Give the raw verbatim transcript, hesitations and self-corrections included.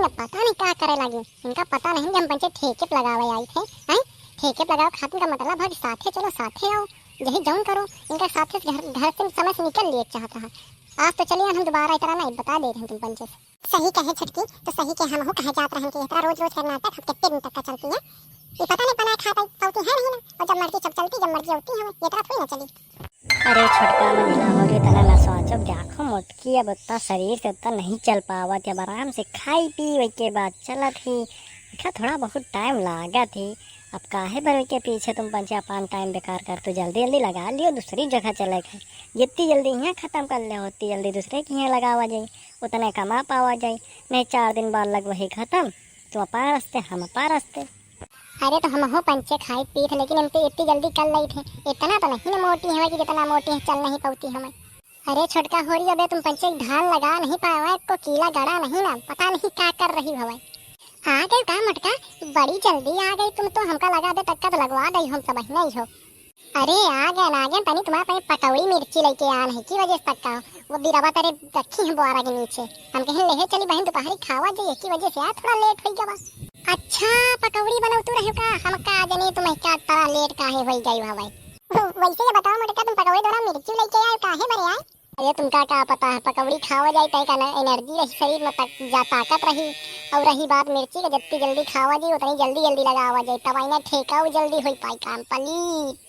पता नहीं का करे लागी। इनका पता नहीं कि हम पंचे ठेके पे लगावे आई थे, हैं? ठेके पे लगावे खातिर का मतलब है कि साथे चलो, साथे आओ, यही जौन करो। इनका साथे से घर, घर से समय से निकल लिए चाहता है। आज तो चलिए, हम दोबारा इतना नहीं बता दे रहे हैं तुम पंचे से। सही कहे छोटकी, तो सही के हमहू कहे जात रहन कि इतना रोज रोज के नाटक हम कितने दिन तक का चलती है? ये पता नहीं बनाए खा पाई, पाती है नहीं ना, और जब मर्जी जब चलती, जब मर्जी होती है, ये तरह थोड़ी ना चली। अरे छोटका मंझला हो रे, तना ना सोचब, देखो मोटकी अब उतना शरीर से उतना नहीं चल पावत है, अब आराम से खाई पी वही के बाद चलत ही। देखा थोड़ा बहुत टाइम लागत ही, अब काहे बर के पीछे तुम पंचे अपन टाइम बेकार कर, तो जल्दी जल्दी लगा लियो, दूसरी जगह चले के। जितनी जल्दी यहाँ खत्म कर ले, उतनी जल्दी दूसरे के यहाँ लगावा जाई, उतने कमा पावा जाई, नहीं चार दिन बाद लगवा ही खत्म, तो अपन रस्ते हम अपन रस्ते। अरे तो हमहू पंचे खाई पीत, लेकिन इनके इतनी जल्दी कर लई थे, इतना तो नहीं ना मोटी हमें कि जितना मोटी है चल नहीं पाती हमें। अरे छोटका होरी, अबे तुम पंचे धान लगा नहीं पावा, को कीला गड़ा नहीं ना, पता नहीं क्या कर रही हवे। आ गए का मोटका, बड़ी जल्दी आ गई तुम तो, हमका लगा दे तक्का तो लगवा गई हम सब नहीं हो। अरे आ गए ना, आ गए, तनी तुम्हारे पे पकौड़ी मिर्ची लेके आन है की वजह से तक्का, वो बिरवा तेरे रखी है बुआरा के नीचे। हम कहें लेहे चली बहन, दोपहरी खावा जाइए की वजह से यार थोड़ा लेट हो गया। अच्छा, पकौड़ी बनौतू रहे का? हम का जनी तुम्हें क्या तरह लेट काहे होई गई हवे। वैसे ये बताओ मोटका, तुम पकौड़ी द्वारा मिर्ची लेके आए काहे बरे आए? अरे तुमका का पता है, पकौड़ी खावा जाए तय का एनर्जी रही शरीर में, तक जा ताकत रही। और रही बात मिर्ची के, जितनी जल्दी खावा जाए उतनी जल्दी जल्दी लगावा जाए, तब इन्हें ठेका जल्दी हो पाई काम पलीत।